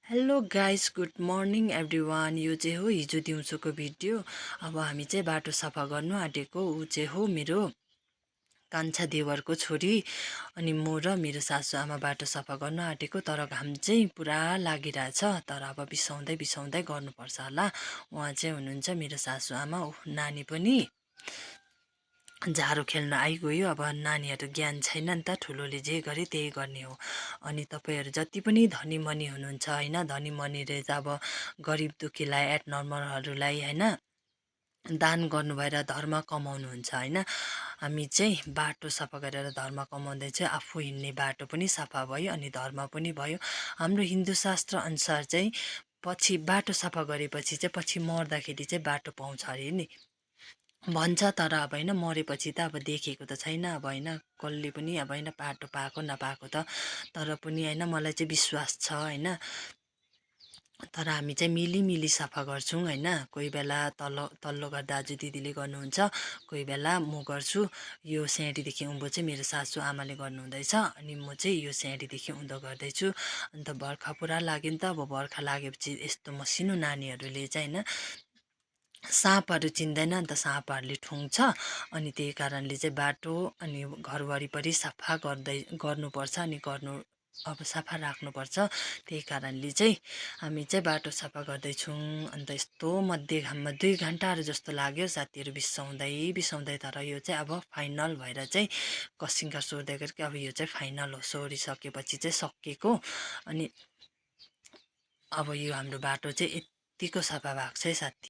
Hello guys, good morning everyone. यो चाहिँ हो हिजो दिउँसोको भिडियो। अब हामी चाहिँ बाटो सफा गर्नु आँटेको। ऊ चाहिँ हो मेरो कान्छा देवरको छोरी। अनि म र मेरो सासूआमा बाटो सफा गर्नु आँटेको, तर घाम चाहिँ पुरा लागिरहेछ। तर अब बिसाउँदै बिसाउँदै गर्नुपर्छ होला। उहाँ चाहिँ हुनुहुन्छ मेरो सासूआमा। नानी पनि झाडु खेल्न आइगयो। अब नानीहरू ज्ञान छैन नि त, ठुलोले जे गरे त्यही गर्ने हो। अनि तपाईँहरू जति पनि धनी मनी हुनुहुन्छ होइन, धनी मनीले चाहिँ अब गरिब दुःखीलाई एडनर्मलहरूलाई होइन दान गर्नु भएर धर्म कमाउनुहुन्छ होइन। हामी चाहिँ बाटो सफा गरेर धर्म कमाउँदै चाहिँ आफू हिँड्ने बाटो पनि सफा भयो अनि धर्म पनि भयो। हाम्रो हिन्दू शास्त्र अनुसार चाहिँ पछि बाटो सफा गरेपछि चाहिँ पछि मर्दाखेरि चाहिँ बाटो पाउँछ अरे नि भन्छ। तर अब होइन, मरेपछि त अब देखेको त छैन अब होइन, कसले पनि अब होइन बाटो पाएको नपाएको त। तर पनि होइन, मलाई चाहिँ विश्वास छ होइन। तर हामी चाहिँ मिली सफा गर्छौँ होइन। कोही बेला तल्लो घर दाजु दिदीले गर्नुहुन्छ, कोही बेला म गर्छु। यो स्याँडीदेखि उँभो चाहिँ मेरो सासू आमाले गर्नुहुँदैछ, अनि म चाहिँ यो स्याँडीदेखि उँधो गर्दैछु। अन्त बर्खा पुरा लाग्यो नि त। अब बर्खा लागेपछि यस्तो मसिनो नानीहरूले चाहिँ होइन साँपहरू चिन्दैन नि त, साँपहरूले ठुङ्छ। अनि त्यही कारणले चाहिँ बाटो अनि घर वरिपरि सफा गर्नुपर्छ अनि अब सफा राख्नुपर्छ। त्यही कारणले चाहिँ हामी चाहिँ बाटो सफा गर्दैछौँ। अन्त यस्तो मध्य घाममा 2 घन्टाहरू जस्तो लाग्यो साथीहरू बिसाउँदै बिसाउँदै। तर यो चाहिँ अब फाइनल भएर चाहिँ कसिङ्का सोर्दै गरेको, अब यो चाहिँ फाइनल हो। सोरिसकेपछि चाहिँ सकिएको। अनि अब यो हाम्रो बाटो चाहिँ यत्तिको सफा भएको छ है साथी।